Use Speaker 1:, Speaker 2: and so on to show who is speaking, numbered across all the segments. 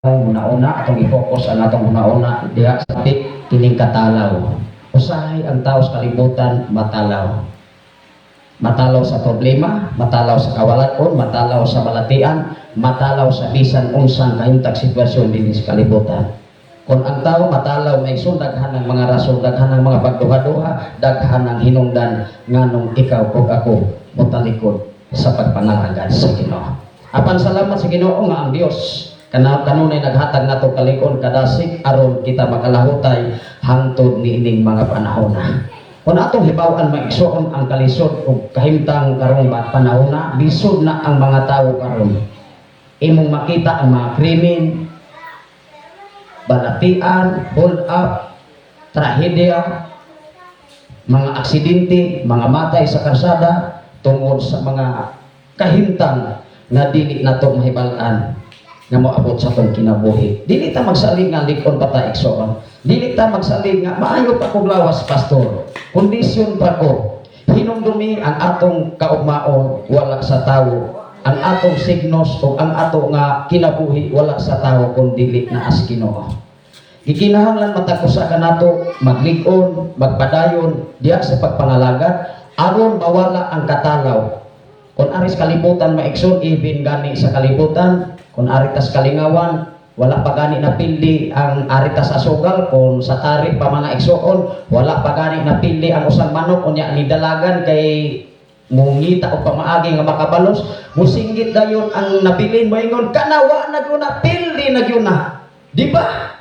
Speaker 1: Una-una, atong i-focus ang atong una-una diha sa topic kining katalaw. Usahay ang tao sa kalibutan matalaw. Matalaw sa problema, matalaw sa kawalat-on, matalaw sa balatian, matalaw sa bisan unsang kahimtang sitwasyon dinhi sa kalibutan. Kung ang tao matalaw, may daghan ng mga rason, daghan ng mga pagduha-duha, daghan ng hinungdan nganong ikaw ug ako motalikod sa pagpangalagad sa Ginoo. Apan salamat sa Ginoo nga ang Dios kana kanunay naghatag nato kalig-on, kadasig, aron kita makalahutay hangtod niining mga panahon na. Kung atong hibaw-an, maigsoon, ang kalisod ug kahimtang karong panahon na, lisod na ang mga tawo karon. Imong makita ang mga krimen, balatian, hold up, trahedya, mga aksidente, mga matay sa karsada tungod sa mga kahimtang nga dili nato mahibal-an nga moabot sa atong kinabuhi. Dili ta magsalig nga lig-on pa ta, igsoon. Dili ta magsalig nga maayo pa kog lawas, pastor. Kondisyon pa ko. Hinumdumi ang atong kaugmaon wala sa tawo. Ang atong signos o ang ato nga kinabuhi wala sa tawo kung dili naa sa Ginoo. Gikinahanglan matag usa kanato maglig-on, magpadayon diha sa pagpangalagad aron mawala ang katalaw. Kung ari sa kalibutan, maigsoon, even gani sa kalibutan, kung ari tas kalingawan, wala pa gani na pildi ang ari tas asugal, kung sa tari pa mga igsoon, wala pa gani na pildi ang usang manok, unya ni dalagan kay mungita og pamaagi nga makabalos, musinggit dayon ang nabilin, moingon, "Kana wa na gyud na, pildi na gyud na." Di ba?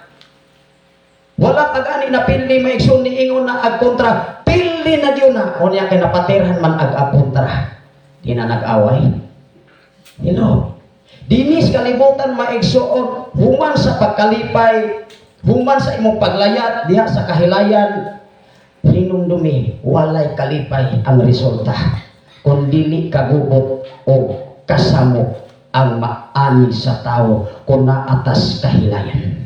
Speaker 1: Wala pa gani na pildi, maigsoon, niingon na ag kontra, "Pildi na gyud na." Unya kay napatirhan man ag apuntra. Di na nag-away. Hello. Dinis kalibutan, maigsoon, human sa pagkalipay, human sa imong paglayat diha sa kahilayan, hinumdumi walay kalipay ang resulta kung dili kagubot o kasamok ang maani sa tao kung naatas kahilayan.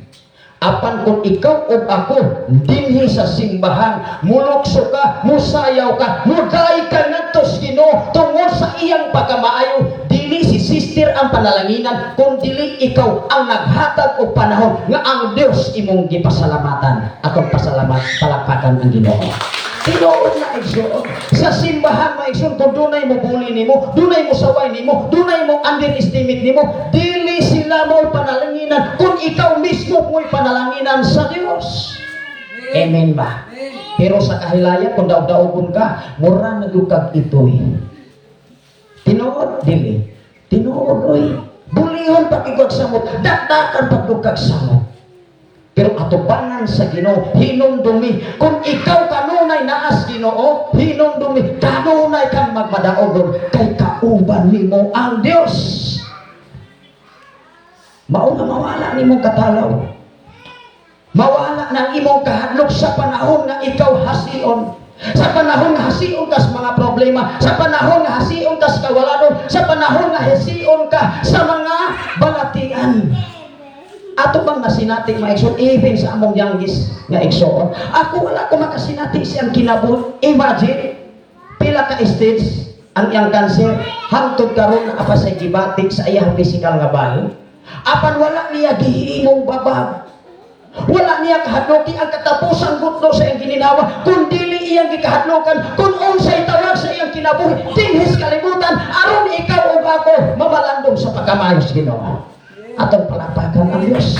Speaker 1: Apan kung ikaw o ako dinhi sa simbahan, mulukso ka, musayaw ka, muday ka ngadto sa Ginoo tungod sa iyang pagkamaayo, dili si sister ang panalanginan, kung dili ikaw ang naghatag og panahon nga ang Dios imong gipasalamatan. Atong pasalamat, palakpakan ang Ginoo. Tinuod na, igsoon. Sa simbahan, maigsoon, kung dunay mo bully nimo, dunay mo saway nimo, dunay mo underestimate nimo, dili sila mo panalanginan kung ikaw mismo mo'y panalanginan sa Dios. Amen ba? Pero sa kahilayan, kung daog-daogon ka, mura na gyud kag itoy. Tinuod, dili? Tinuod, oy. Bulihon pa kag samot, dakdakan pa kag samot. Pero atubangan sa Ginoo, hinumdumi kung ikaw kanunay naas Ginoo, hinumdumi kanunay kang magmadaogon kay kauban nimo ang Dios. Mao nga mawala nimong katalaw. Mawala ng imong kahadlok sa panahon nga ikaw hasion. Sa panahon nga hasion ka sa mga problema, sa panahon nga hasion ka sa kawaladon, sa panahon nga hasion ka sa mga balatian. Ato bang nasinati, maigsoon, even sa among youngest nga igsoon? Ako, wala ko makasinati siyang kinabuhi. Imagine, pila ka stage ang iyang cancer, hangtod karon naa pa sa gibati sa iyang physical nga bahin. Apan wala niya gihimong babag. Wala niya kahadloki ang katapusang gutlo sa iyang gininhawa, kung dili iyang gikahadlokan kung unsay tawag sa iyang kinabuhi dinhi sa kalibutan aron ikaw ug ako mamalandong sa pagkamayo sa Ginoo. Atong palakpakan ang Dios.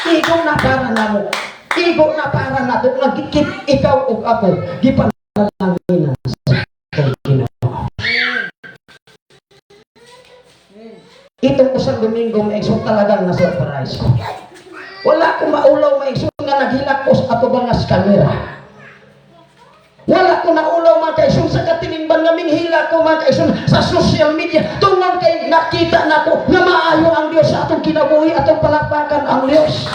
Speaker 1: Igo na para namo. Igo na para nato nga gikit ikaw ug ako gipanalanginan sa atong Ginoo. Itong usang Domingo, maigsoon, talagang na-surprise ko. Wala ko maulaw, maigsoon, nga naghilak ko sa ato nga kamera. Wala ko naulaw, mga kaigsoon, sa katilingban nga minghilak ko, mga kaigsoon, sa social media tungod kay nakita nako nga maayo ang Dios sa atong kinabuhi. Atong palakpakan ang Dios.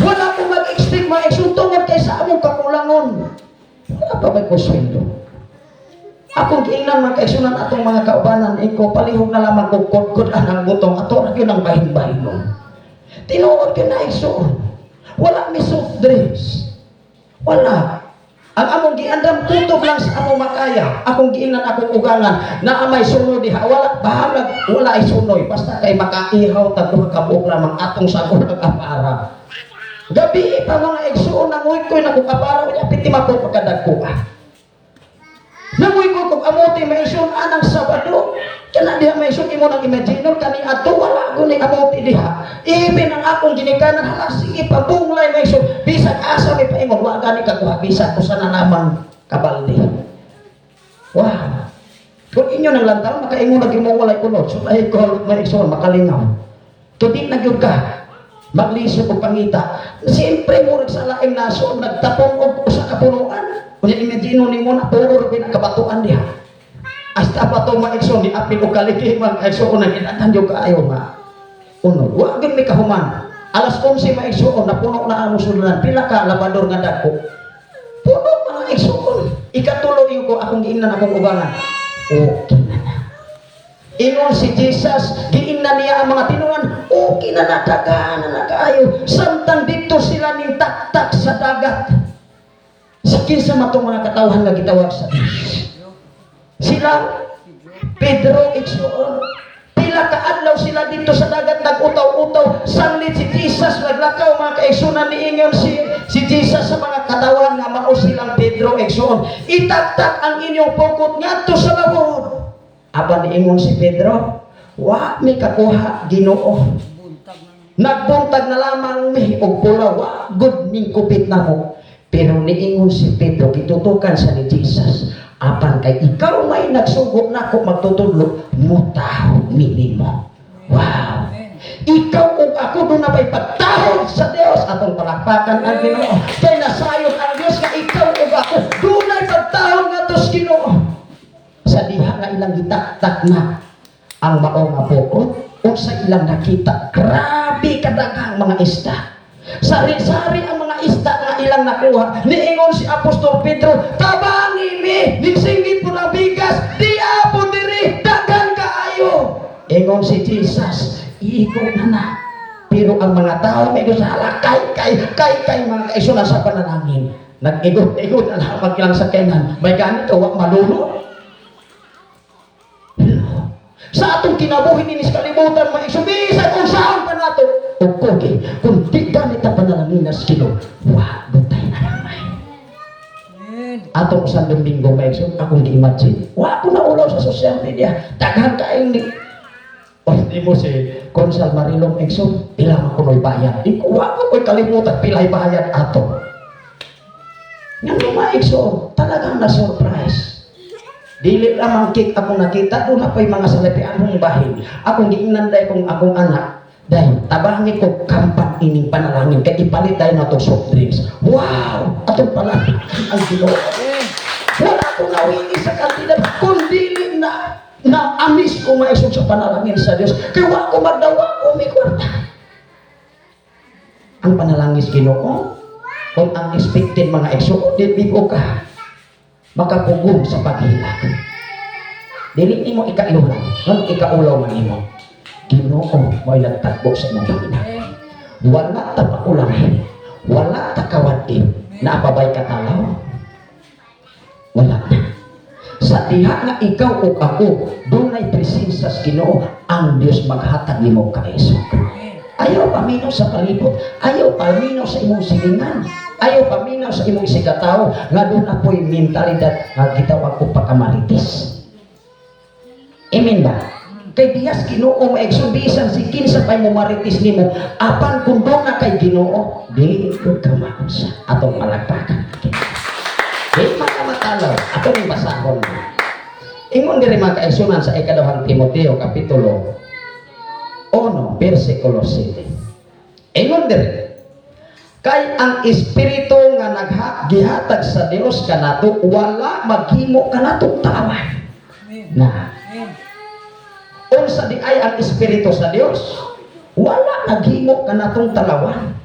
Speaker 1: Wala ko mag-expect, mga igsoon, tungod kay sa among kakulangon. Wala pa may kusweldo. Akong giingnan, mga kaigsunan, atong mga kaubanan iko palihog na lamang kog kudkod ang butong ato ra gyud ang bahin-bahin mo. Tinuod gyud na, igsoon. Wala mi soft drinks. Wala. Ang among giandam, kutob lang sa among makaya. Akong giingnan akong ugangan na amay sunoy diha, wala, bahalag wala ay sunoy, basta kay makaihaw tag duha ka buok lamang atong sagol ang apara. Gabi pa, mga igsuon, nanguy ko'y nakong apara unya piti po pagkadagko ah. Nanguy ko kung amote, maigsoon, anang Sabado. Kana diha, maigsoon, imo nang imagine kani adto wala ko ni amote diha. Even ang akong ginikanan, hala, sige pabunglay, maigsoon. Bisag asa may paingon, wa gani kakuha bisag usa na lamang kabalde. Wow. Kung inyo nang lantaw, makaingon lagi mo walay kunod. So ay ko, maigsoon, makalingaw. Tudi na gyud ka maglisod og pangita. Siyempre, murag sa laing nasod, nagtapong og usa ka punuan. Unya imagine nimo na puro ra kabatuan diha. Hasta pa to, maigsoon, ni apil og kalikiman, igsoon, nang inatan gyud kaayo nga unod. Wa gyud mi kahuman. Alas 11, maigsoon, napuno na ang sulunan. Pila ka labador nga dagko. Puno, mga igsoon. Ikatulo yung ko akong giingnan akong ugangan. Okay na na. Ingon si Jesus, giingnan niya ang mga tinungan, okay na na, daghan na kaayo. Samtang dito sila ning taktak sa dagat. Sa kinsa man tong mga katawhan nga gitawag sa Diyos? Sila, Pedro, igsoon. Pila ka adlaw sila dito sa dagat nag-utaw-utaw. Sanglit si Jesus naglakaw, mga kaigsunan, niingon si Jesus sa mga katawan nga mao silang Pedro, igsoon. "Itaktak ang inyong pukot ngadto sa labod." Apan niingon si Pedro, "Wa mi kakuha, Ginoo. Nagbuntag na lamang mi og pula, wa gud ning kupit namo." Pero niingon si Pedro, gitutukan sa ni Jesus, "Apan kay ikaw may nagsugo nako magtutudlo, mutahod mi nimo." Wow! Ikaw ug ako, duna pa'y pagtahod sa Dios. Atong palakpakan ang Ginoo. Kay nasayod ang Dios nga ikaw ug ako dunay pagtahod ngadto sa Ginoo. Sa diha nga ilang gitaktak na ang mao nga pukot, unsa ilang nakita? Grabe kadaghang mga isda. Sari-sari ang mga isda nga ilang nakuha. Niingon si Apostol Pedro, "Tabangi mi, ningsingit po na bigas, di po diri, daghan kaayo." Ingon si Jesus, "Igo na na." Pero ang mga tao may gusto hala, kay, kay, kay, kay, mga kaiso na sa panalangin. Nag-igot-igot na lang ilang sakyanan. May ganito, wa malulo. Sa atong kinabuhi nini sa kalibutan, mga igsoon, bisan kung saan pa nato o kugi, kung di gamit ang panalangin sa Ginoo, wa butay na ramay.
Speaker 2: Amen.
Speaker 1: Atong sa Domingo, mga igsoon, akong gi-imagine. Wa ko na ulaw sa social media. Daghan kaayong ni O hindi mo si Consal Marilong, igsoon, pila man kuno'y bayad. Ikaw, wa ko ko'y kalimutan, pila'y bayad ato. Nga mga igsoon, talagang na-surprise. Dili lamang cake akong nakita, duna pa'y mga salapian mong bahin. Akong giingnan dahil kong akong anak, dahil tabangi ko kampat ining panalangin, kay ipalit tayo na itong soft drinks. Wow! Atong pala ang Ginoo. Wala akong nawili sa kantidad, kung dili na na amis ko maisog sa panalangin sa Diyos. Kaya wa ko magdawa ko may kwarta. Ang panalangin sa Ginoo, kung ang expected, mga igsoon, di bigo ka makapugong sa paghilak. Dili nimo ikaulaw, ngan ikaulaw man nimo. Ginoo mo'y nagtagbo sa imong pangina. Wala ta pakulang, wala ta kawadin, naa pa bay katalaw? Wala na. Sa diha nga ikaw o ako, dunay presensya sa Ginoo, ang Dios maghatag nimo kaisog. Ayaw paminaw sa palibot, ayaw paminaw sa imong silingan, ayaw paminaw sa imong isigkatawo, nga duna po'y mentalidad nga gitawag og pagkamarites. Amen ba? Kay diyas Ginoo, maigsoon, bisan si kinsa pay mo marites nimo, apan kung duna kay Ginoo, di gud ka maunsa. Atong palakpakan. Di makamatalaw, atong basahon. Ingon diri, mga kaigsunan, sa Ikaduhang Timoteo kapitulo 1 versikulo 7. Ingon diri, kay ang espiritu nga nagha gihatag sa Dios kanato wala maghimo kanatong talawan.
Speaker 2: Amen.
Speaker 1: Na
Speaker 2: Amen.
Speaker 1: Unsa di ay ang espiritu sa Dios? Wala naghimo kanatong talawan.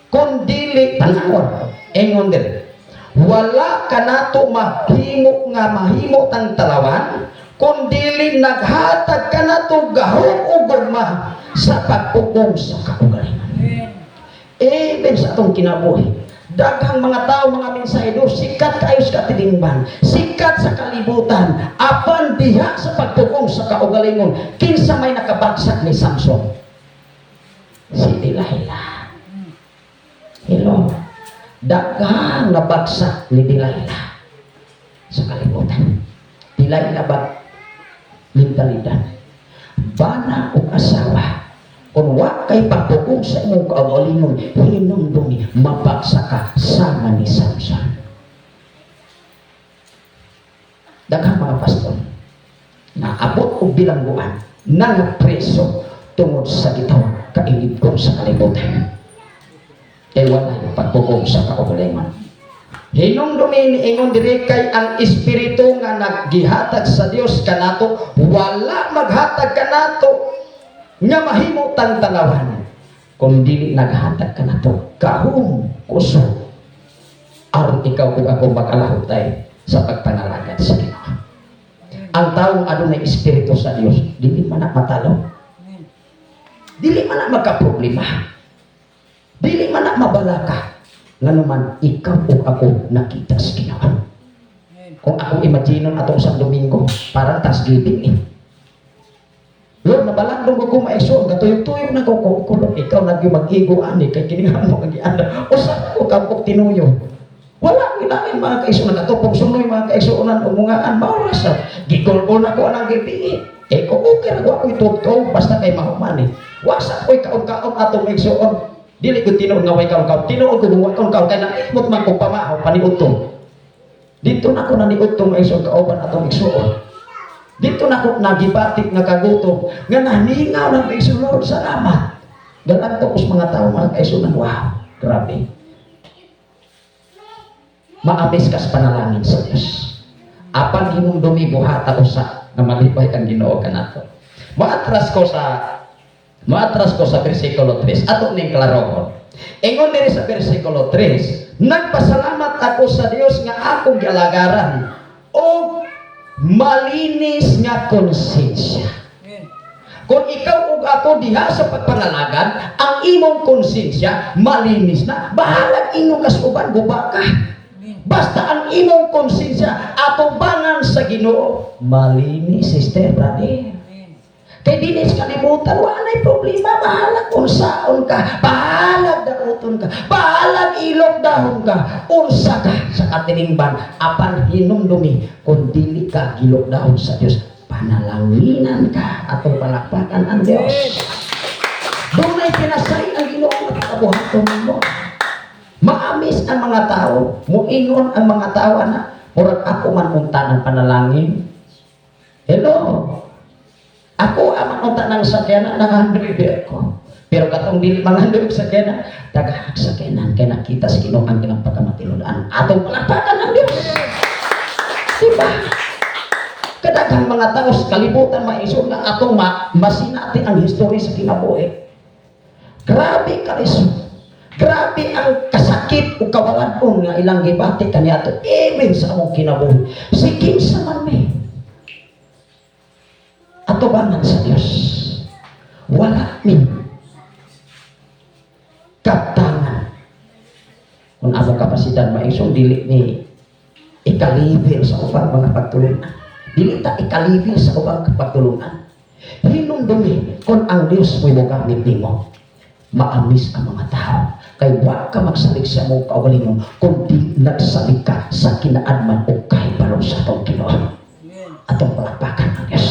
Speaker 1: Kung dili tanawon, ingon diri. Wala kanato mahimo nga mahimo tang talawan kung dili naghatag kanato gahom o gugma sa pagpugong sa kaugalingon.
Speaker 2: Amen.
Speaker 1: Even sa atong kinabuhi, Daghang mga tao, mga mensahero, sikat kaayo sa katilingban, sikat sa kalibutan, apan diha sa pagpugong sa kaugalingon, kinsa may nakabagsak ni Samson? Si Delilah. Hello. Daghang nabagsak ni Delilah sa kalibutan. Delilah ba mentalidad? Bana o asawa, kung wa kay pagpugong sa imong kaugalingon, hinumdumi, mabagsak ka sama ni Samson. Daghang mga pastor naabot og bilangguan, nang preso tungod sa gitawag kailibgon sa kalibutan. Kay wala yung pagpugong sa kaugalingon. Hinumdumi, niingon diri, kay ang espiritu nga naggihatag sa Dios kanato wala maghatag kanato nga mahimo tang talawan kung dili naghatag kanato gahom, kusog, aron ikaw ug ako makalahutay sa pagpangalagad sa Ginoo. Ang taong adunay espiritu sa Dios, dili man na matalo.
Speaker 2: Amen.
Speaker 1: Dili man na magka-problema. Dili man na mabalaka. Nganuman ikaw ug ako nakita sa Ginoo.
Speaker 2: Amen.
Speaker 1: Kung ako imagine atong sa Domingo, parang Thanksgiving eh. Lord, nabalandong ko maigsoon, gatuyok-tuyok na ko, ko, ikaw nagi mag-igo ani, kay kini mo kagianda. Usa ko kapok tinuyo. Wala gilain, mga kaigsoon, katupong sunoy, mga kaigsuonan, umungaan, maura sa. Gigolgol na ko anang gabi. Eh, kung okay ra ko ako itugtog, basta kay mahuman eh. Wa sa ko'y kaon-kaon atong maigsoon. Dili ko tinuod nga way kaon-kaon. Tinuod ko kung wa kaon-kaon, kay naimot man ko pamahaw, paniudto. Dito na ako naniudto, maigsoon, kauban atong igsoon. Dito na ako nagibatik nga kagutom, nga naningaw ng kaigsoon, Lord, salamat. Galanto ko sa mga tao, mga kaigsoon, wow, grabe. Maamis ka sa panalangin sa Diyos. Apan hinumdumi, buhata usa nga malipay ang Ginoo kanato. Moatras ko sa versikulo 3. Ato ning klarohon. Ingon diri sa versikulo 3, nagpasalamat ako sa Dios nga akong gialagaran og malinis nga konsensya.
Speaker 2: Amen.
Speaker 1: Kung ikaw ug ako diha sa pagpangalagad, ang imong konsensya malinis na. Bahalag ingon ka sa uban, guba ka.
Speaker 2: Amen.
Speaker 1: Basta ang imong konsensya atubangan sa Ginoo, malinis, sister, brother.
Speaker 2: Amen.
Speaker 1: Kay dinis kalibutan, wala na'y problema. Bahalag unsaon ka, bahalag dauton ka, bahalag ilok dahon ka, unsa ka sa katilingban, apan hinumdumi, kung dili ka gilok dahon sa Dios, panalanginan ka, atong palakpakan ang Dios. Dunay pinasay ang Ginoo nga pakabuhaton nimo. Maamis ang mga tao, muingon ang mga tao ana, murag ako man unta ng panalangin. Hello. Ako aman unta ng sakyanan, nangandoy ko. Pero katong dili mangandoy og sakyanan, tagahag sakyanan kay nakita sa Ginoo ang ilang pagkamatinud-an. Atong palakpakan ang Dios. Diba? Kadaghang mga tao sa kalibutan, maisog na atong masinati ang history sa kinabuhi. Grabe kalisod. Grabe ang kasakit o kawalan nga ilang gibati kaniadto even sa among kinabuhi. Si kinsa man may atubangan sa Dios. Wala min kaptangan. Kung among kapasidad, maisog, dili ni ikalibel sa ubang mga pagtulungan. Dili ta ikalibel sa ubang pagtulungan. Hinumdumi kung ang Dios mo'y mogamit nimo, maamis ang mga tao. Kay wa ka magsalig sa imong kaugalingon kung di nagsalig ka sa kinaadman o kahibalo sa atong Ginoo.
Speaker 2: Amen.
Speaker 1: Atong palakpakan ang Diyos.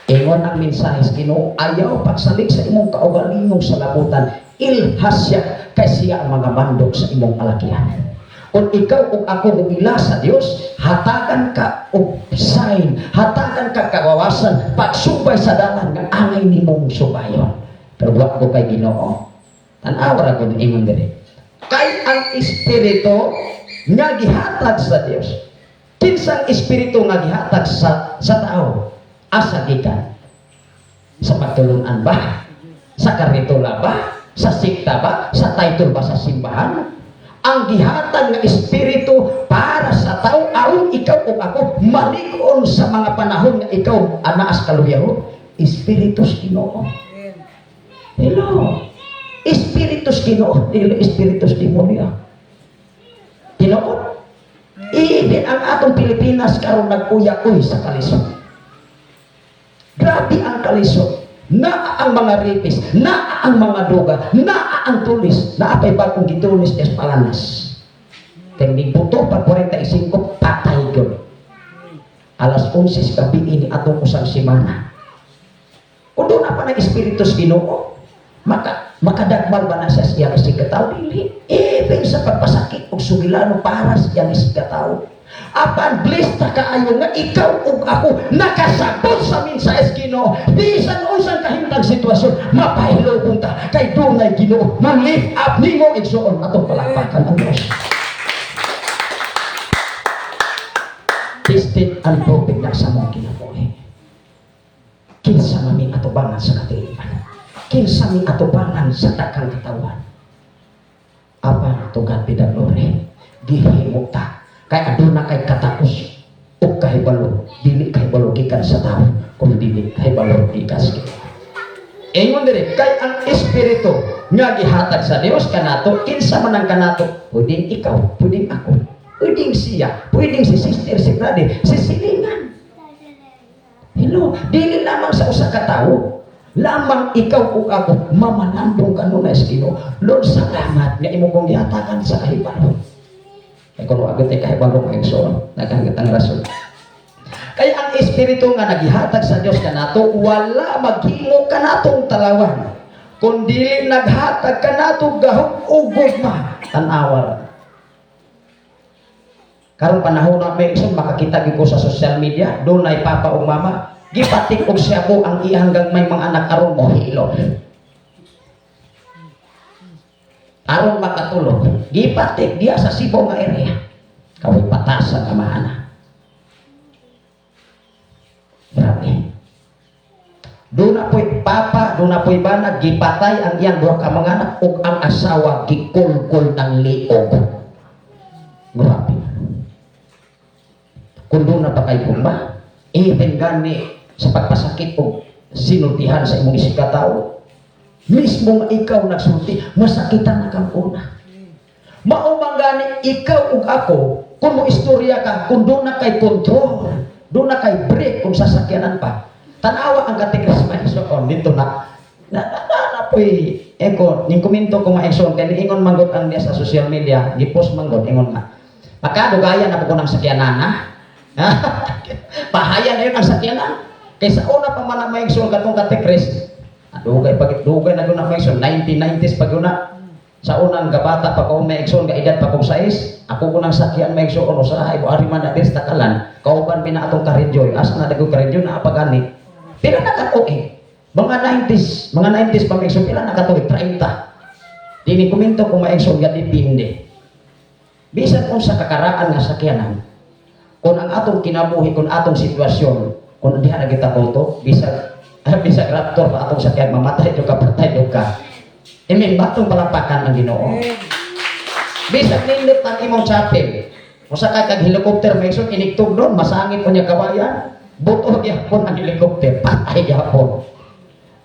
Speaker 1: Ingon ang mensahe sa Ginoo, ayaw pagsalig sa imong kaugalingong sa labutan, ilhas siya kay siya ang mga mandok sa imong kalakihan. Kung ikaw ug ako muila sa Dios, hatagan ka og sign, hatagan ka kawawasan, pagsubay sa dalan nga angay nimong subayon. Pero wa ko kay Ginoo. Tan-awa ra gud ingon diri. Kay ang espiritu nga gihatag sa Dios. Kinsang espiritu nga gihatag sa tao? Asa gikan? Sa pagtulunan ba? Sa karitula ba? Sa sikta ba? Sa title ba sa simbahan? Ang gihatag nga espiritu para sa tao aron ikaw ug ako malig-on sa mga panahon nga ikaw anaas kaluyaho, espiritu sa Ginoo.
Speaker 2: Amen.
Speaker 1: Hello. Espiritus Ginoo, dili espiritus demonyo. Tinuod. Even ang atong Pilipinas karon nag-uya-uy sa kalisod. Grabe ang kalisod. Naa ang mga rapist, naa ang mga duga, naa ang tulis, naa pa'y bagong gitulis es Palanas. Kay buto pa 45, patay gyud. Alas 11 sa gabi ini atong usang semana. Kung doon na pa ng Espiritu sa Ginoo, makadagmal ba na siya sa iyang isigkatawo? Dili. Even sa pagpasakit og sugilano para sa iyang isigkatawo. Apan blessed ta kaayo nga ikaw ug ako nakasabot sa mensahe sa Ginoo. Bisan unsang kahimtang sitwasyon, mapahilobon ta kay dunay Ginoo. Mo-lift up nimo, igsuon, atong palakpakan ang Dios. Tested and proven na sa mong kinabuhi. Kinsa man mi atubangan sa katilipan? Kinsa mi atubangan sa dakang katawan? Apan to God be the glory. Gihimo ta. Kay aduna kay katakos ug kahibalo, dili kahibalo gikan sa tao, kung dili kahibalo gikan sa Ginoo. Ingon diri, kay ang espiritu nga gihatag sa Dios kanato, kinsa man ang kanato, pwedeng ikaw, pwedeng ako, pwedeng siya, pwedeng si sister, si brother, si silingan. Hello, dili lamang sa usa ka tawo, lamang ikaw ug ako mamalandong kanunay sa Ginoo. Lord, salamat nga imo kong gihatagan sa kahibalo. Kay kung wa gyud kahibalo mga igsoon, naghangat ang rason. Kaya ang espiritu nga nagihatag sa Dios kanato wala maghimo kanatong talawan, kun dili naghatag kanato gahom ug gugma. Tan-awa. Karon panahon na may igsoon, makakita gyud ko sa social media, dunay papa ug mama gipatik og shabu ang iyang gagmay mga anak aron mohilom. Aron makatulog, gipatik diya sa Cebu nga area. Kaway patasan ang mga anak. Grabe. Doon na po'y papa, doon na po'y bana, gipatay ang iyang duha ka mga anak ug ang asawa gikulkol ng liog. Grabe. Kung doon na pa kay gugma, even gani sa pagpasakit o sinultihan sa imong isigkatawo, mismo nga ikaw nagsulti, masakitan na kang una. Mao man gani ikaw ug ako, kung mo istorya ka, kung doon na kay control, doon na kay brake kung sasakyanan pa. Tanawa ang katikris maigsoon dito na na na, na, na po'y eko, ning komento ko maigsoon, kay niingon manggod ang niya sa social media, gipost manggod, ingon nga, makadugayan na po ko ng sakyanan, ha? Pahaya na yun ang sakyanan. Kaysa una pa man ang maigsoon katong katikris, dugay pag dugay na guna maigsoon, 1990s pag una. Sa unang gabata pa ko maigsoon, ga edad pa kong 6, ako ko nang sakyan maigsoon usahay ari man na diri sa Takalan, kauban pina atong karinjoy, asa na dago karinjoy naa pa gani. Pila na ka-tuig? Mga 90s, mga 90s pa maigsoon, pila na ka-tuig? 30. Dini komento ko maigsoon ga depende. Bisan unsa kakaraan nga sakyanan, kung ang atong kinabuhi, kung atong sitwasyon, kung diha na kita koto, bisag bisag Raptor pa atong sakyan, mamatay jud ka, patay jud ka. Amen, batong palakpakan ang Ginoo. Bisag nindot ang imong chapel, usa ka kag helicopter maigsoon inigtog doon, masangit unya kawayan, buto gyapon ang helicopter, patay gyapon.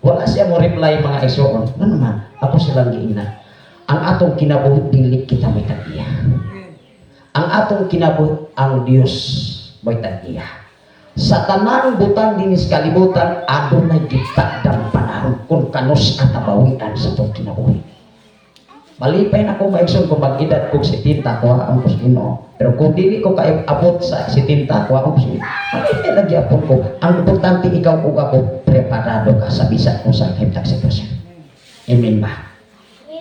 Speaker 1: Wala siya mo reply mga igsoon. Ano naman, ako silang giingnan. Ang atong kinabuhi dili kita may tag-iya. Ang atong kinabuhi ang Dios may tag-iya. Sa tanang butang dinis kalibutan, adunay gitagdang panahon kung kanus katabawian sa atong kinabuhi. Malipay na ko maigsoon kung mag-edad kog 70, kuha ang kus Ginoo. Pero kung dili ko kayo abot sa 70, kuha ang kus Ginoo. Malipay lang gyapon ko. Ang importante ikaw ug ako preparado ka sa bisan kung sa kahimtang sitwasyon. Amen ba?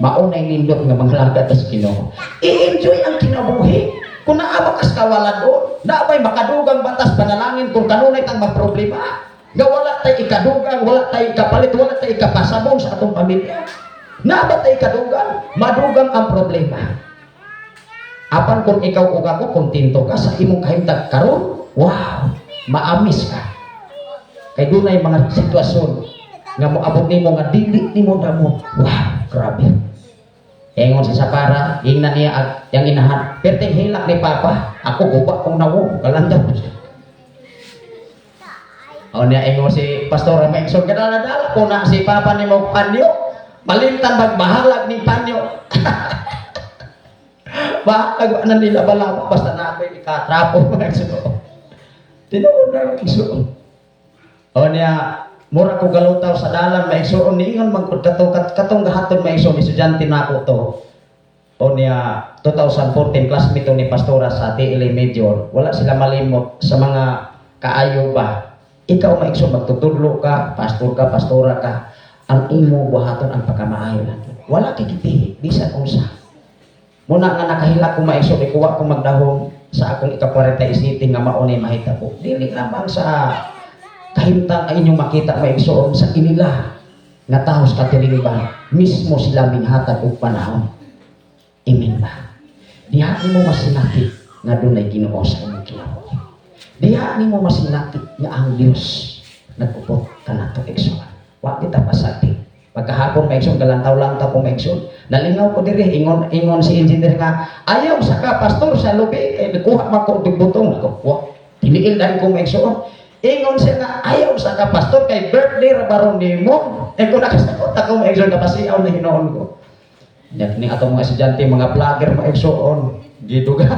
Speaker 1: Maunay nindot nga mga lagad sa Ginoo. I-enjoy ang kinabuhi. Kung naa ba kas kawalan doon, naa ba'y makadugang batas panalangin kung kanunay tang maproblema. Nga wala tay ikadugang, wala tay ikapalit, wala tay ikapasabong sa atong pamilya. Naa ba tay ikadugang? Madugang ang problema. Apan kung ikaw ug ako kontento ka sa imong kahimtang karon, wow, maamis ka. Kay dunay mga sitwasyon nga moabot nimo nga dili nimo damo. Wow, grabe. Ingon sa sapara, ingnan niya ang yang inahan. Perting hilak ni Papa, ako guba kong nawo, kalandaw. O niya ingon si Pastor Mexon, kadala-dala ko na si Papa ni mo panyo. Malimtan magbahalag ning panyo. Bahalag na nila bala basta na ako'y ikatrapo, mga igsoon. Tinuod na, igsoon. O niya, mura ko galutaw sa dalan, mga igsoon, niingon man ko katong gahaton, mga igsoon, estudyante na ako to. O niya, 2014, classmate to ni Pastora sa TLA Major, wala sila malimot sa mga kaayo ba. Ikaw, mga igsoon, magtutudlo ka, pastor ka, pastora ka, ang imo buhaton ang pagkamaayo lang. Wala kay kitihi, bisan unsa. Muna nga nakahilak ko, mga igsoon, ikuha ko magdahom sa akong ika-47 nga maunay mahitabo. Dili lamang sa kahimtang ay inyong makita, mga igsoon, sa inila nga taos katilingban, mismo sila minghatag og panahon. Amen ba? Diha nimo masinati nga dunay Ginoo sa imong kinabuhi. Diha nimo masinati nga ang Dios nagupot kanato, igsoon. Wa kita pasagdi. Pagkahapon, mga igsoon, galantaw-lantaw ko, mga igsoon. Nalingaw ko diri, ingon ingon si engineer nga, "Ayaw sa ka, pastor, sa lubi kay nikuha man ko og butong." Ako, wa tiniil dahil ko, mga igsoon. Ingon siya nga, "Ayaw sa ka, pastor, kay birthday ra baron nimo." Eh kung nakasakot ako, mga igsoon, kapasiaw na hinoon ko. Nya ni atong mga estudyante, mga vlogger, mga igsoon, giduga.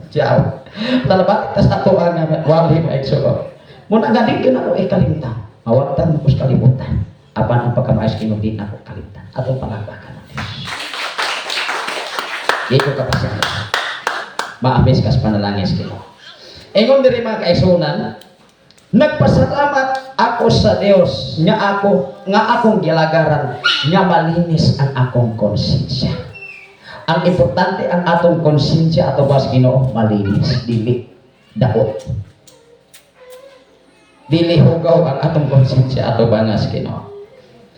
Speaker 1: Ciao. Talabalik tas ato ang wali, mga igsoon. Muna nga di na ko ikalimtan. Mawagtan mo ko sa kalibutan. Apan ang pagkamaayo sa Ginoo di na ko kalimtan. Atong palakpakan ang Diyos. Di ko kapasya. Maamis kas panalangin sa Ginoo. Ingon diri, mga kaigsuonan, "Nagpasalamat ako sa Dios nga ako nga akong gilagaran nga malinis ang akong konsensya." Ang importante, ang atong konsensya ato ba sa Ginoo malinis, dili daot. Dili hugaw ang atong konsensya ato ba nga sa Ginoo.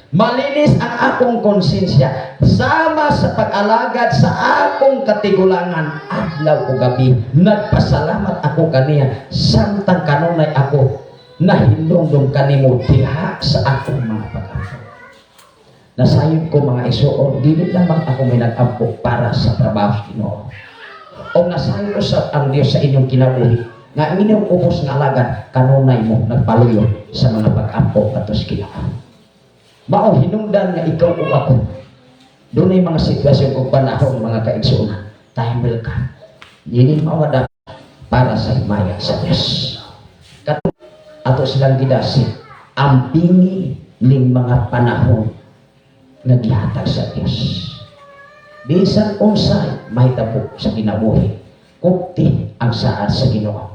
Speaker 1: "Malinis ang akong konsensya sama sa pag-alagad sa akong katigulangan adlaw ug gabi. Nagpasalamat ako kaniya samtang kanunay ako nahindumdum kanimo diha sa akong mga pag-ampo." Nasayod ko, mga igsoon, dili lamang ako may nag-ampo para sa trabaho sa Ginoo. O nasayod usab ang Dios sa inyong kinabuhi nga ang inyong ubos nga alagad kanunay mo nagpaluyo sa mga pag-ampo kadto sa Ginoo. Mao hinungdan nga ikaw ug ako, dunay mga sitwasyon ug panahon, mga kaigsuonan. Time will come. Dili mawada para sa himaya sa Dios. Kato ato silang gidasi ampingi ning mga panahon nga gihatag sa Dios. Bisan unsay mahitabo sa kinabuhi, kupti ang saad sa Ginoo.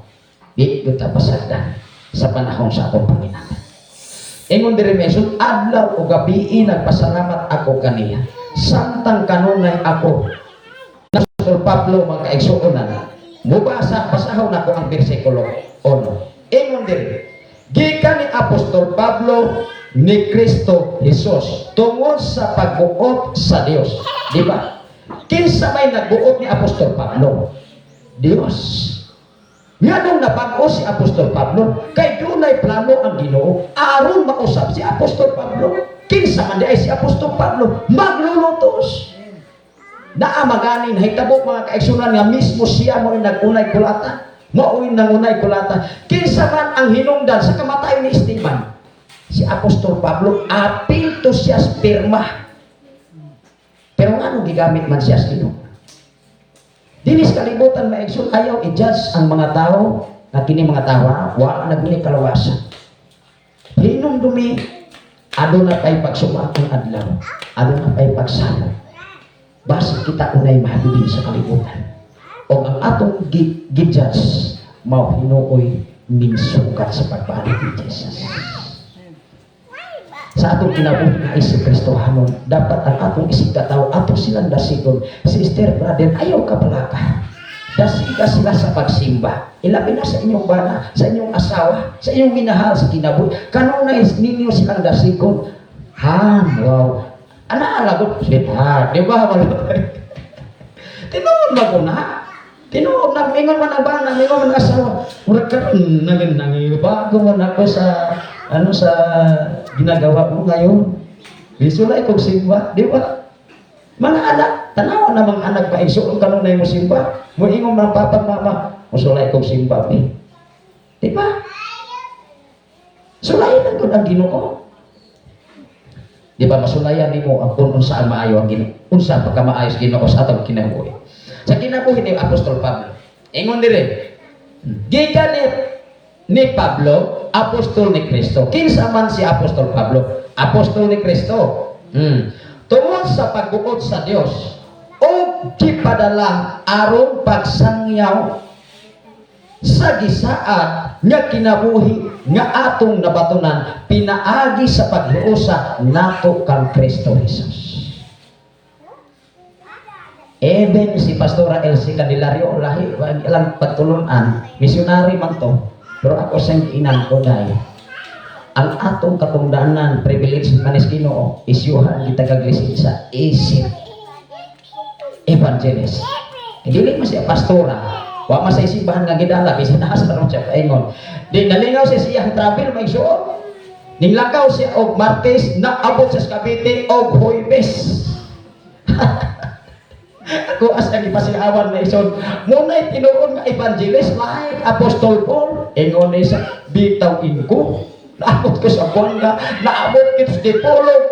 Speaker 1: Di gyud ta pasagdan sa panahon sa atong panginahanglan. Ingon diri meson, "Adlaw o gabi nagpasalamat ako kaniya samtang kanunay ako." Apostol Pablo, mga kaigsuonan, mubasa, basahon nako ang bersikulo 1. Ingon diri, "Gikan ni Apostol Pablo ni Kristo Jesus tungod sa pagbuot sa Dios." Di ba? Kinsa may nagbuot ni Apostol Pablo? Dios. Nganong nabag-o si Apostol Pablo? Kay dunay plano ang Ginoo aron mausab si Apostol Pablo. Kinsa man diay si Apostol Pablo? Maglulutos. Naa magani nahitabo, mga kaigsuonan, nga mismo siya mo nag-unay kulata. Mao'y nangunay kulata. Kinsa man ang hinungdan sa kamatayon ni Esteban? Si Apostol Pablo, apil to siya sa pirma. Pero ngano gigamit man siya sa Ginoo? Dinis kalibutan, mga igsoon, ayaw i-judge ang mga tao nga kini mga tao wa na guni kalawasan. Hinumdumi, aduna pay pagsuba ang adlaw, aduna pay pagsalo. Basi kita unay mahabilin sa kalibutan. O ang atong gi-judge mao hinuoy minsukat sa pagbalik ni Jesus. Sa atong kinabuhi nga isip Kristohanon, dapat ang atong isip katao, ato silang dasigon. Sister, brother, ayaw ka palaka. Dasiga sila sa pagsimba. Ilabi na sa inyong bana, sa inyong asawa, sa inyong minahal sa kinabuhi. Kanunay ninyo silang dasigon. Han, wow. Ana alagot, sweetheart. Di ba? Tinuod ba ko na? Tinuod na, mingon man ang bana, mingon man ang asawa. Murag karon nangin nangibago man ako sa ano sa ginagawa mo ngayon. Bisulay kog simba, di ba? Mga anak, tanawa na mga anak pa isuon kanunay mo simba. Mo ingon man papa, mama, musulay kog simba bi. Di ba? Sulayin lang gud ang Ginoo. Di ba masulayan nimo ang kung unsa ang maayo ang Ginoo, unsa ang pagkamaayo sa Ginoo sa atong kinabuhi. Sa kinabuhi ni Apostol Pablo. Ingon dire, gikan ni Pablo, apostol ni Kristo. Kinsa man si Apostol Pablo? Apostol ni Kristo. Tungod sa pagbuot sa Dios o gipadala aron pagsangyaw sa gisaad nga kinabuhi nga atong nabatunan pinaagi sa paghiusa nato kang Kristo Jesus. Even si Pastora Elsie Candelario, lahi wa ilang pagtulunan, missionary man to. Pero ako siyang inan ko dahil ang atong katungdanan, privilege manis Ginoo, isyuhan kita kag lisensya isip evangelist. Dili man siya pastora. Wa man sa simbahan nga gidala bisan asa ron siya paingon. Di nalingaw siya siyang travel, may suot. Ninglakaw siya og Martes, naabot siya sa Cavite og Huwebes. Ako as ang ipasiawan na ison. Muna'y tinuod nga evangelist like Apostol Paul. Ingon ni sa bitaw ingko. Naabot ko sa Buanga, naabot kito sa Dipolog.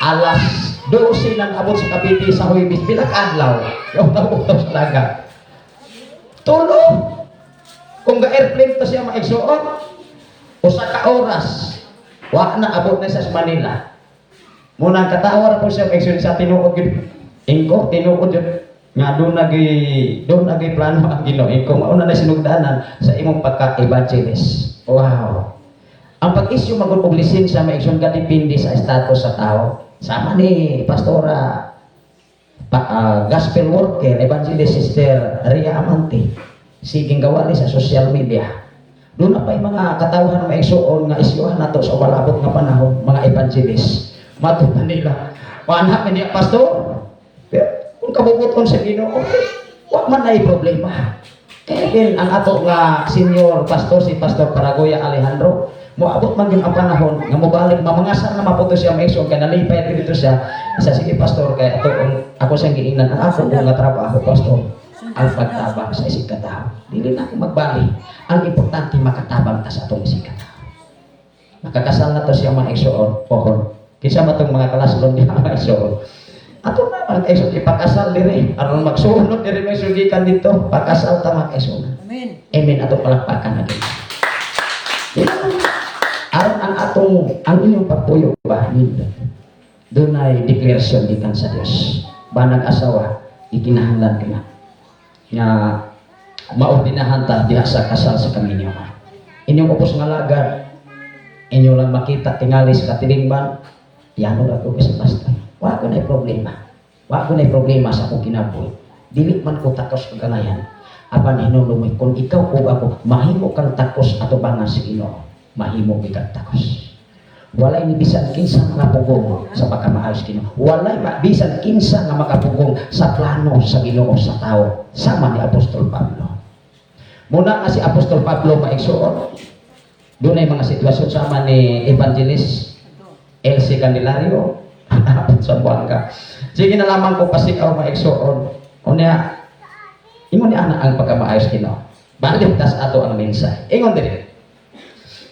Speaker 1: Alas 12 nang abot sa Cavite sa Huwebes, pila ka adlaw. Yung tawag sa dagat. Tulo. Kung ga airplane to siya maigsuon, usa ka oras, wa na abot na siya sa Manila. Muna ang katawa ra po siya maigsuon sa tinuod gyud. Ingko tinuod gyud nga doon nagi plano ang Ginoo. Ingko mauna na sinugdanan sa imong pagka-evangelist. Wow. Ang pag-issue magud og lisensya, maigsoon, ka depende sa status sa tao. Sama ni Pastora pa, gospel worker, evangelist Sister Ria Amante, siging gawali sa social media. Doon na pa yung mga katawhan, maigsuon, nga isyuhan nato sa malabot nga panahon, mga evangelist. Mato pa nila. Wala man niya, pastor. Pero kung kabubuton sa Ginoo, okay, wa man nay problema. Kaya din ang ato nga senior pastor, si Pastor Paragoya Alejandro, moabot man gyud ang panahon nga mobalik, mamangasar na maputo siya, maigsoon, kay nalipay dito siya sa sige pastor, kay ato ang ako siyang giingnan, ang ako nga trabaho, pastor, ang pagtabang sa isig katao. Dili na ako magbali, ang importante makatabang ta sa atong isig katao. Makakasal na to siya, mga igsoon, pohon. Kinsa man tong mga kalaslon diha, mga igsoon? Ato na mga igsoon ipakasal diri aron magsunod diri, may sugikan dito, pakasal ta, mga igsoon.
Speaker 2: Amen.
Speaker 1: Amen. Atong palakpakan na gid. Aron ang atong ang inyong pagpuyo ba nindot. Dunay deklarasyon gikan sa Dios. Banag asawa, ikinahanglan ka na nga maordinahan ta diha sa kasal sa kaminyo. Inyong upos nga lagad, inyo lang makita tingali sa katilingban, yano ra ko sa pastor. Wa ko na problema. Wa ko na problema sa akong kinabuhi. Dili man ko takos kaganayan. Apan hinumdumi kung ikaw o ako mahimo kang takos atubangan sa Ginoo, mahimo gyud kang takos. Walay ni bisan kinsa makapugong sa pagkamahal sa Ginoo. Walay bisan kinsa nga makapugong sa plano sa Ginoo sa tao. Sama ni Apostol Pablo. Muna nga si Apostol Pablo, maigsuon, dunay mga sitwasyon sama ni Evangelist Elsie Candelario sa Buanga. Sige na lamang ko pasikaw, maigsuon. Unya, ingon ni ana ang pagkamaayos Ginoo. Balik tas ato ang mensahe. Ingon diri.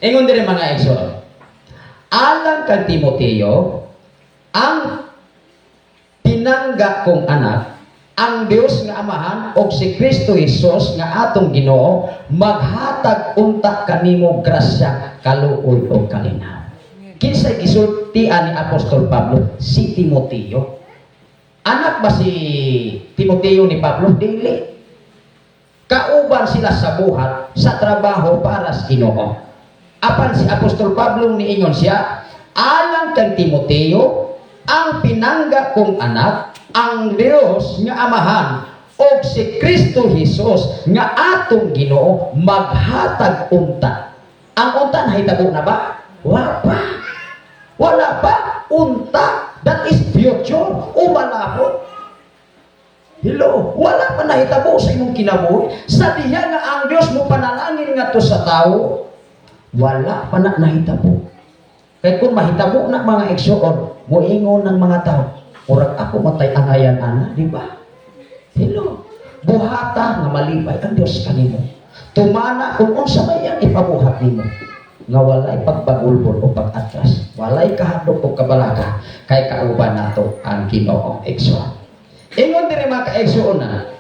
Speaker 1: Ingon diri, mga igsoon. Alang kang Timoteo, ang pinangga kong anak, ang Dios nga Amahan og si Kristo Jesus nga atong Ginoo maghatag unta kanimo grasya, kaluoy ug kalinaw. Kinsay gisultian ni Apostol Pablo? Si Timoteo. Anak ba si Timoteo ni Pablo? Dili. Kauban sila sa buhat, sa trabaho para sa Ginoo. Apan si Apostol Pablo niingon siya, alang kang Timoteo, ang pinangga kong anak, ang Dios nga Amahan og si Kristo Jesus nga atong Ginoo maghatag unta. Ang unta nahitabo na ba? Wala pa. Wala pa. Unta. That is future. Umalabot. Hello, wala pa nahitabo sa imong kinabuhi. Sa diha nga ang Dios mo panalangin nga to sa tao, wala pa na nahitabo. Kay kung mahitabo na, mga igsuon, moingon ng mga tao, murag ako matay angayan ana, di ba? Hello. Buhata nga malipay ang Dios kanimo. Tumana kung unsa may iyang ipabuhat nimo. Nga walay pagbagulbol o pag-atras. Walay kahadlok o kabalaka kay kauban nato ang Ginoong igsoon. Ingon diri, mga kaigsoon, na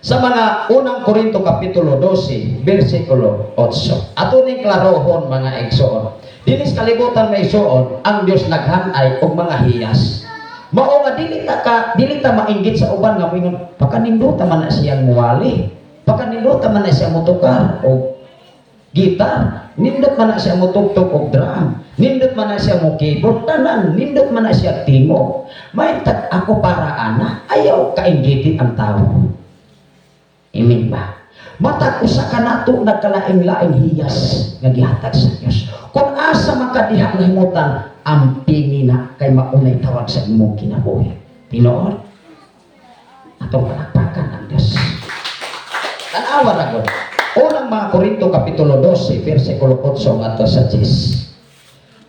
Speaker 1: sa mga Unang Korinto kapitulo 12 bersikulo 8. Ato ning klarohon, mga igsoon. Dinis kalibutan, mga igsoon, ang Dios naghanay og mga hiyas. Mao nga dili ta mainggit sa uban nga moingon, "Pakanindota man na siyang muwali. Pakanindota man na siya motukar og gitar. Nindot man na siya motugtog og drum. Nindot man na siya mo keyboard, tanan, nindot man na siya tingog. May tag ako para ana, ayaw kainggitin ang tao." Amen ba? Matag usa ka nato nagkalaing-laing hiyas nga gihatag sa Dios. Kung asa man ka diha nga himutan, ampingi na kay maunay tawag sa imong kinabuhi. Tinuod? Atong palakpakan ang Dios. Tanawa ra gud. Unang mga Korinto kapitulo 12 bersikulo 8 ngadto sa 10.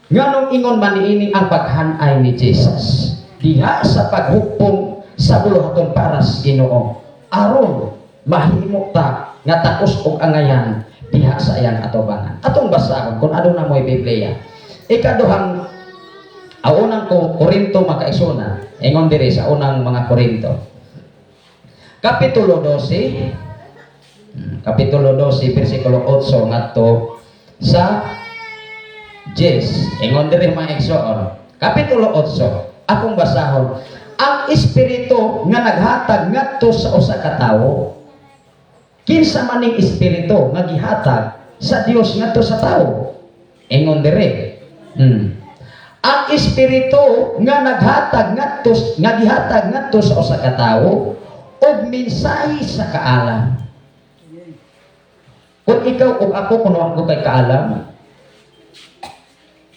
Speaker 1: Nganong ingon man niini ang paghanay ni Jesus diha sa paghukpong sa buluhaton para sa Ginoo, aron mahimo ta nga takos og angayan diha sa iyang atubangan? Atong basahon kung aduna mo'y Biblia. Ikaduhang ang Unang ko Korinto, mga kaigsuonan, ingon diri sa Unang mga Korinto. Kapitulo 12, kapitulo 12 bersikulo 8 ngadto sa 10. Ingon diri, mga igsoon. Kapitulo 8, akong basahon. Ang espiritu nga naghatag ngadto sa usa ka tawo. Kinsa man ning espiritu nga gihatag sa Dios ngadto sa tawo? Ingon diri. Ang espiritu nga naghatag ngadto, nga gihatag ngadto sa usa ka tawo og mensahe sa kaalam. Kung ikaw ug ako, kung wa ko kay kaalam,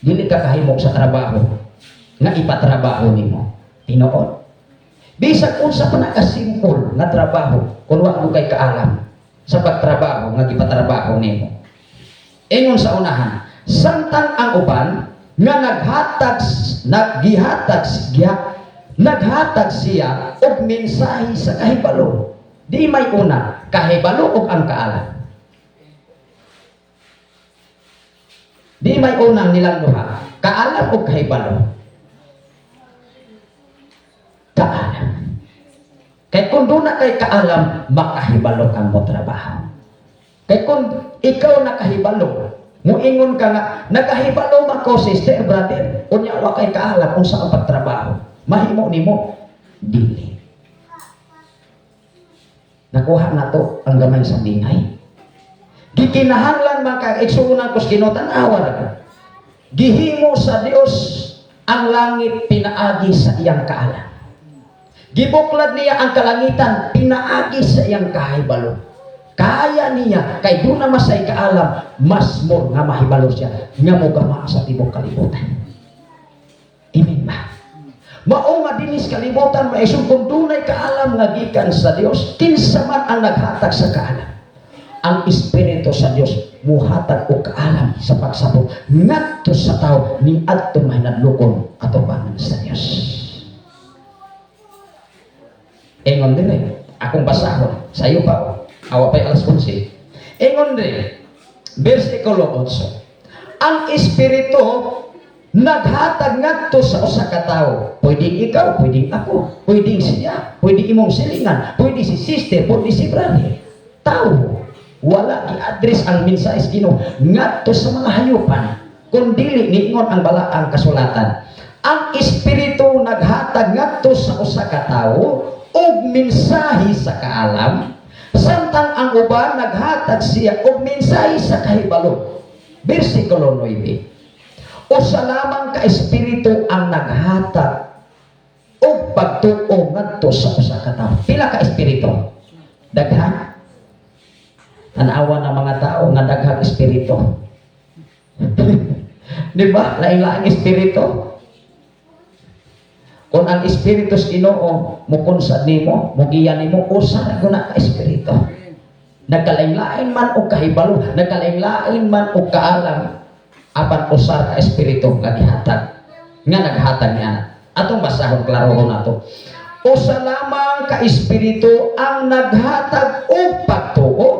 Speaker 1: dili ka kahimo sa trabaho nga ipatrabaho nimo. Tinuod? Bisag unsa pa na ka-simple nga trabaho, kung wa mo kay kaalam sa pagtrabaho nga gipatrabaho nimo. Ingon sa unahan, samtang ang uban nga naghatag naggihatag giha, naghatag siya og mensahe sa kahibalo. Di may una, kahibalo og ang kaalam. Di may unang nilang duha, kaalam og kahibalo. Kaalam. Kay kung duna kay kaalam, makahibalo kang mo trabaho. Kay kung ikaw nakahibalo, muingon ka nga, "Nakahibalo man ko, sister, brother," unya wa kay kaalam unsa ang pagtrabaho. Mahimo nimo? Dili. Nakuha na to ang gamay sa bingay. Gikinahanglan, mga kaigsuonan ko sa Ginoo, tan-awa ra ko. Gihimo sa Dios ang langit pinaagi sa iyang kaalam. Gibuklad niya ang kalangitan pinaagi sa iyang kahibalo. Kaya niya kay duna masay kaalam, mas more nga mahibalo siya nga mogama sa tibok kalibutan. Amen ba? Mao nga dinis kalibutan, maisong, kung dunay kaalam nga gikan sa Dios, kinsa man ang naghatag sa kaalam. Ang Espiritu sa Dios muhatag og kaalam sa pagsabot ngadto sa tawo ning adto mahinadlokon atubangan sa Dios. Ingon dire, akong basahon, sayo pa oh. Awa pa'y alas 11. Ingon dire, bersikulo 8. Ang Espiritu naghatag ngadto sa usa ka tawo. Pwedeng ikaw, pwedeng ako, pwedeng siya, pwedeng imong silingan, pwede si sister, pwede si brother. Tao. Wala gi-address ang mensahe sa Ginoo ngadto sa mga hayupan. Kung dili niingon ang balaang kasulatan. Ang Espiritu naghatag ngadto sa usa ka tawo og mensahe sa kaalam, samtang ang uban naghatag siya og mensahe sa kahibalo. Bersikulo 9. Usa lamang ka Espiritu ang naghatag og pagtuo ngadto sa usa ka tawo. Pila ka espiritu? Daghan. Tanawa ng mga tao nga daghang espiritu. Di ba? Laing-laing espiritu. Kung ang espiritu sa Ginoo mukonsad nimo, mugiya nimo, usa ra gud na ka espiritu. Nagkalain-lain man og kahibalo, nagkalain-lain man og kaalam, apan usa ka espiritu nga gihatag, nga naghatag niya. Atong basahon, klarohon nato. Usa lamang ka espiritu ang naghatag og pagtuo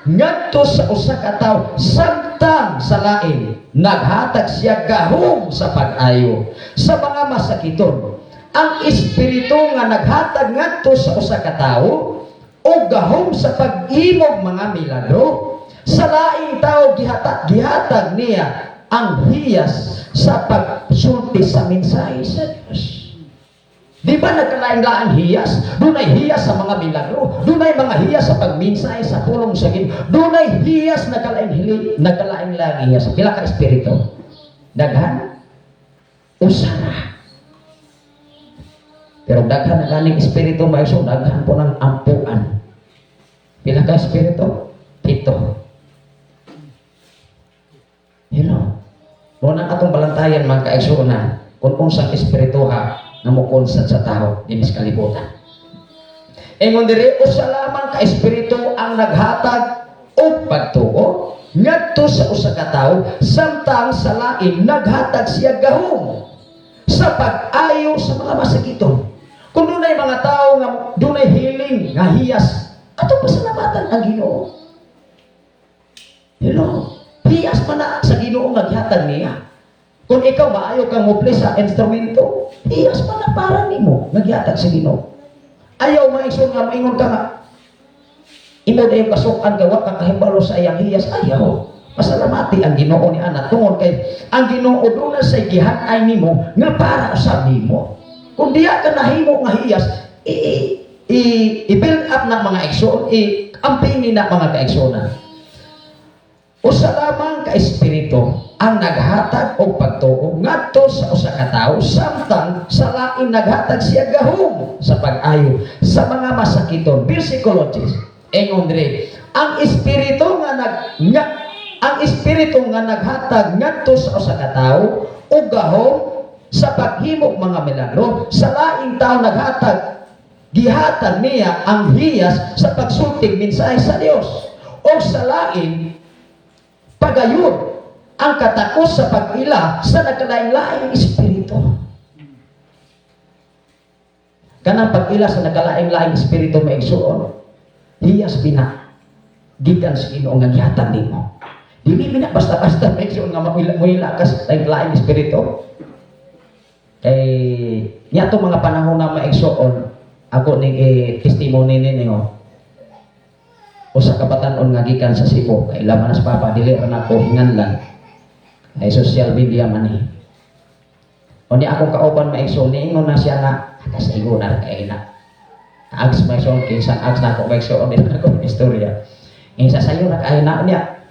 Speaker 1: ngadto sa usa ka tawo, samtang sa lain naghatag siya gahom sa pag-ayo sa mga masakiton. Ang espiritu nga naghatag ngadto sa usa ka tawo og gahom sa paghimog mga milagro, sa laing tao gihatag niya ang hiyas sa pagsulti sa mensahe sa Dios. Di ba nagkalain-laing hiyas? Dunay hiyas sa mga milagro, dunay mga hiyas sa pagmensahe sa pulong sa Ginoo, dunay hiyas, nagkalain hili, nagkalain-laing hiyas. Pila ka espiritu? Daghan? Usa ra. Pero daghan na ganing espiritu, mga, daghan po ng ampuan. Pila ka espiritu? Pito. Hello. Mao nang atong balantayan, mga kaigsuonan, kung unsang espirituha nga mokonsad sa tao dinis kalibutan. Ingon diri, usa lamang ka espiritu ang naghatag og pagtuo ngadto sa usa ka tawo, samtang sa lain naghatag siya gahom sa pag-ayo sa mga masakiton. Kung dunay mga tao nga dunay healing nga hiyas, atong pasalamatan ang Ginoo. Hello. Hiyas man na sa Ginoo nga gihatag niya. Kung ikaw maayo kang mo sa instrumento, hiyas man na para nimo nga gihatag sa Ginoo. Ayaw maigsoon nga maingon ka nga imo dayon kasukan ka, wa ka kahibalo sa iyang hiyas, ayaw. Pasalamati ang Ginoo ni ana tungod kay ang Ginoo duna say gihat-ay nimo nga para usab nimo. Kung diya ka nahimo nga hiyas, i-build up na, mga igsoon, i-ampingin na, mga kaigsuonan. Usa lamang ka espiritu ang naghatag og pagtuo ngadto sa usa ka tawo, samtang sa lain naghatag siya gahom sa pag-ayo sa mga masakiton. Versikulo 10. Ingon diri, ang espiritu nga naghatag ngadto sa usa ka tawo og gahom sa paghimo mga milagro, sa laing tao gihatag niya ang hiyas sa pagsultig mensahe sa Dios. O sa lain pagayod ang katakos sa pag-ila sa nagkalaing-laing espiritu. Kanang pag-ila sa nagkalaing-laing espiritu, maigsuon, hiyas bina gikan sa Ginoo nga gihatag nimo. Dili bina basta-basta, maigsuon, nga muila ka sa laing-laing espiritu. Kay niya mga panahon na, maigsuon, ako ning testimony ninyo, usa ka batan-on nga gikan sa Cebu, kay laman sa papa, dili ra nako hinganlan kay social media man ni. O ni akong kauban, maigsoon, niingon na siya nga kasaigo na kay na ags, maigsoon, kay isang ags na ako, maigsoon, din ako istorya. Insa sayo na kay na niya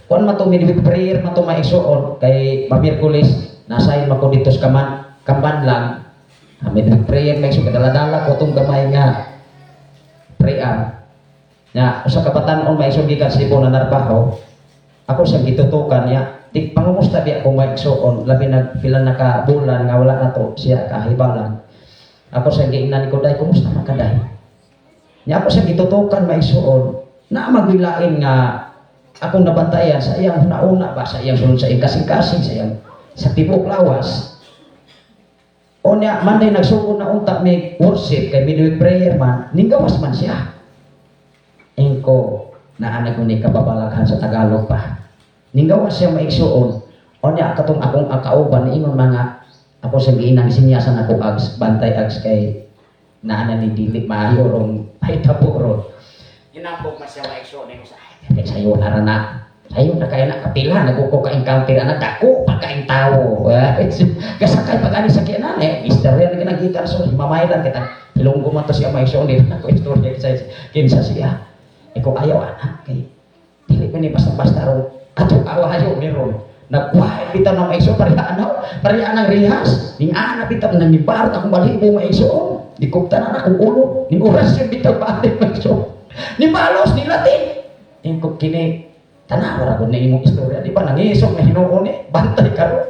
Speaker 1: kuan man to, midweek prayer man to, maigsoon, kay pa-Miyerkules nasayin man ko dito sa kaman kamban lang. Ah, midweek prayer, maigsoon, kadala-dala ko tong gamay nga prayer na usa ka batan-on, maigsoon, gikan sa Cebu na narbaho ako sa gitutukan niya. Di pangumusta biya ko, maigsoon, labi nag pila na ka bulan nga wala na to siya kahibalan. Ako sa giingnan ko, "Day, kumusta man ka, day?" Niya ako sa gitutukan, maigsoon, na magwilain nga akong nabantayan sa iyang nauna ba, sa iyang sulod, sa iyang kasing-kasing, sa iyang sa tibok lawas. O niya, Monday nagsugod na unta may worship kay midweek prayer man, ninggawas man siya. Ingko naa na ko ni kababalaghan sa Tagalog pa. Ninggawas siya, maigsuon. O niya katong akong akauban niingon mga ako sa giinang sinyasan ako ags bantay ags kay naa na ni dili maayo rong pahitabo ron. Hinambog man siya, maigsuon, ingon sa ay sayo na ra na. Sayo na kaya na kapila nagkuko ka encounter ana dako pa kaing tawo. Kasakay pag ani sa kianan eh istorya na ginagikan so mamaylan kita. Ilonggo man to siya, maigsuon, dili na ko istorya kinsa kinsa siya. Ikaw ayaw anak kay dili pa ni basta-basta ron ato awayo meron. Nagkuha bitaw na, maigsoon, pareha ano, pareha ng rehas. Ning ana bitaw nangibarot akong balhibo, maigsoon. Dikupta na akong ulo. Ning orasyon bitaw balik, maigsoon. Ni balos ni Latin. Ingko kini tanawa ra gud na imong istorya, di ba nangisog na hinuon ni bantay karon.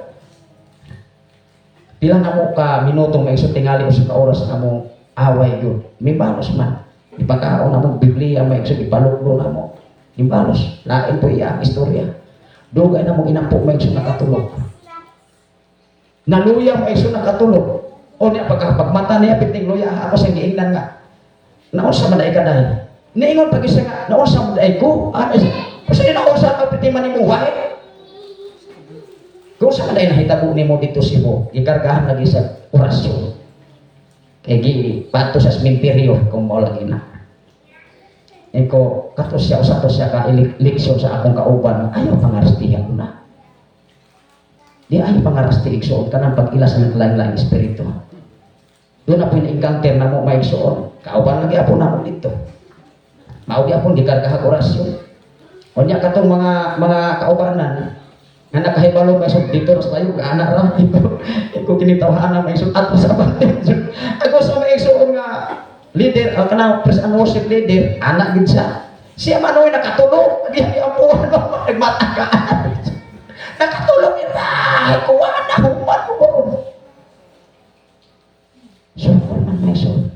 Speaker 1: Pila na mo ka minuto, maigsoon, tingali usa ka oras na mo away gyud. Mibalos man. Ipakaon na mo Biblia, maigsoon, ipalukdo na mo. Imbalos, lain po iya ang istorya. Dugay na mong inampo, maigsoon, nakatulog. Naluya, maigsoon, nakatulog. O niya pagka pagmata niya piting luya ako sa giingnan nga. Naunsa man ay ka dahil. Niingon pag isa nga, naunsa mo ay ko? Ah, kasi naunsa ka piti man nimo wae. Kung sa man nahitabo nimo dito Cebu, gikargahan lagi sa orasyon. Kay gi pato sa sementeryo kung mao lagi na. Eko kato siya, usa to siya ka leksyon sa akong kauban, ayaw pangarastihan ko na. Di ayaw pangarasti, igsuon, kanang pag-ila sa naglaing-laing espiritu. Doon na po na-encounter na mo, may igsuon. Kauban lagi apo na mo dito. Mao gyapon gikargahag orasyon. Unya katong mga kaubanan nga nakahibalo may sud dito sa tayo ana ra iko iko kinitawhan na may sud ato sa abante. Ako sa may igsuon nga leader, kanang praise and worship leader, anak gid siya. Siya man oy nakatulog, agi ampuhan nagmata ka. Nakatulog ira, kuha na human mo. Sukol man may igsuon.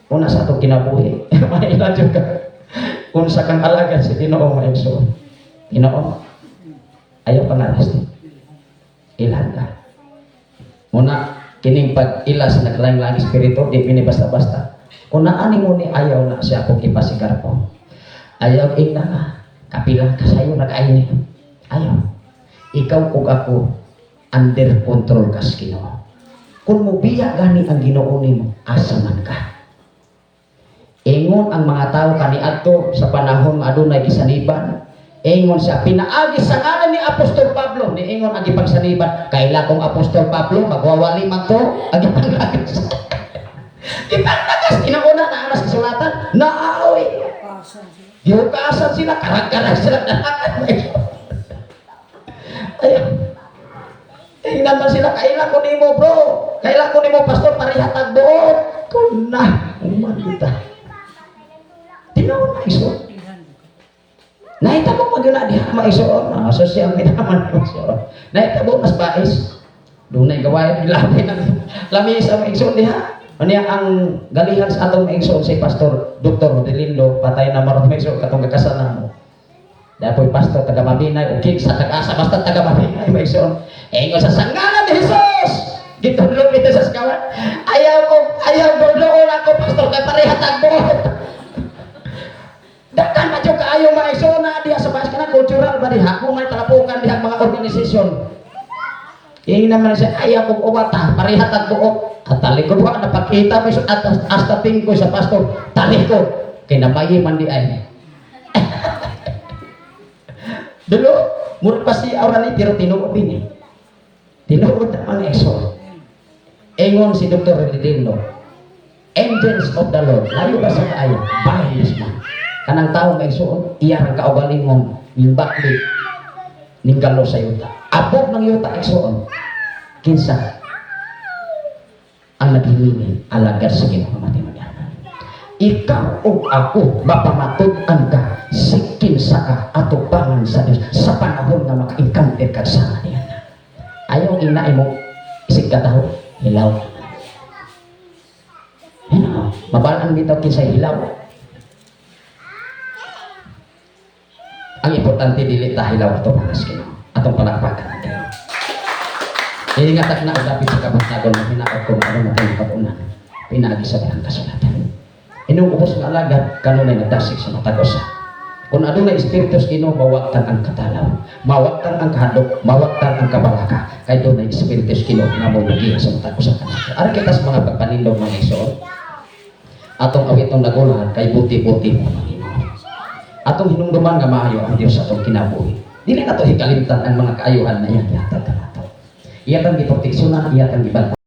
Speaker 1: Una sa atong kinabuhi, maila jud ka. Unsa kang alagad sa Ginoo, mga igsoon. Ginoo, ayaw pangarasti. Ilhan ka. Muna, kining pag-ila sa naglaing-laing espiritu, di mini basta-basta. Kung naani mo ni ayaw na siya akong ipasigar ko. Ayaw ingna ka, kapila ka sayo nag-ayo ni. Ayaw. Ikaw ug ako, under control kas Ginoo. Kung mubiya gani ang Ginoo nimo, asa man ka? Ingon ang mga tao kaniadto sa panahon nga adunay gisaniban. Ingon siya, pinaagi sa ngalan ni Apostol Pablo. Niingon ang gipagsaniban, kaila kong Apostol Pablo, magwawali man to, ang gipanglagas. Gipanglagas, kinauna na anas kasulatan, naaoy.
Speaker 2: Pasan sila.
Speaker 1: Gihukasan sila, karag-karag sila, dalakan. Ayun. Tingnan man sila, kaila ko nimo, bro. Kaila ko nimo, pastor, pareha tagbuot. Kung na, uman kita. Tinuod na igsoon.
Speaker 2: Ilhan ka.
Speaker 1: Nahitabo man yun na diha maigsoon. Ah, social media man maigsoon. Nahitabo mas bais. Dunay gaway labi ng lami sa maigsoon diha. Unya ang galihan sa atong maigsoon si Pastor Dr. Rodelindo, patay na maron, maigsoon, katong gakasal mo. Dapoy pastor taga Mabinay o kinsa taga-asa, basta taga Mabinay, maigsoon. Ingon sa sangalan ni Jesus. Gitudlo ito sa skawan. Ayaw ko doon ako, pastor, kay pareha tagbuot. Dakan pa jud kaayo mga igsoon na diha sa bas kana cultural ba diha kung may talapukan diha mga organisasyon. Ingin naman siya, ayaw kong uwata, pareha tagbuot. At talikod wa napakita mo at hasta tingko sa pastor, talikod. Kay namayi man di ay. Dulo, murag pa si aura ni pero tinuod din eh. Tinuod ang mga igsoon. Ingon si Dr. Redendo, "Angels of the Lord, layo ba sa kaayo? Bind this man." Kanang tao nga igsoon, iya ang kaugalingon, ning bakli, ning galo sa yuta. Abot ng yuta, igsoon. Kinsa ang naghilingi alagad sa Ginoo matinud-anan. Ikaw o ako mapamatud-an ka si kinsa ka atubangan sa Dios sa panahon nga maka-encounter ka sa niya. Ayaw ina mo isig kataho, hilaw. Hinaw, mabalaan bitaw kinsa hilaw. Ang importante dili ta hilaw ato mga Ginoo. Atong palakpakan ang Ginoo. Iingatak na og dapit sa kabuntagon na hinaot ko aron natin makapunan. Pinaagi sa Balaang Kasulatan. Inong ubos nga alagad kanunay nagdasig sa matag usa. Kung adunay espiritu sa Ginoo, mawagtang ang katalaw, mawagtang ang kahadlok, mawagtang ang kabalaka, kay dunay espiritu sa Ginoo nga mobugiha sa matag usa kanato. Ari kita sa mga pagpanindog, mga igsoon. Atong awitong nagulahan kay buti-buti mo, Panginoon. Atong hinumduman nga maayo ang Dios sa atong kinabuhi. Dili nato hikalimtan ang mga kaayuhan na iyang gihatag kanato. Iya tang giproteksyonan, iya tang gibantayan.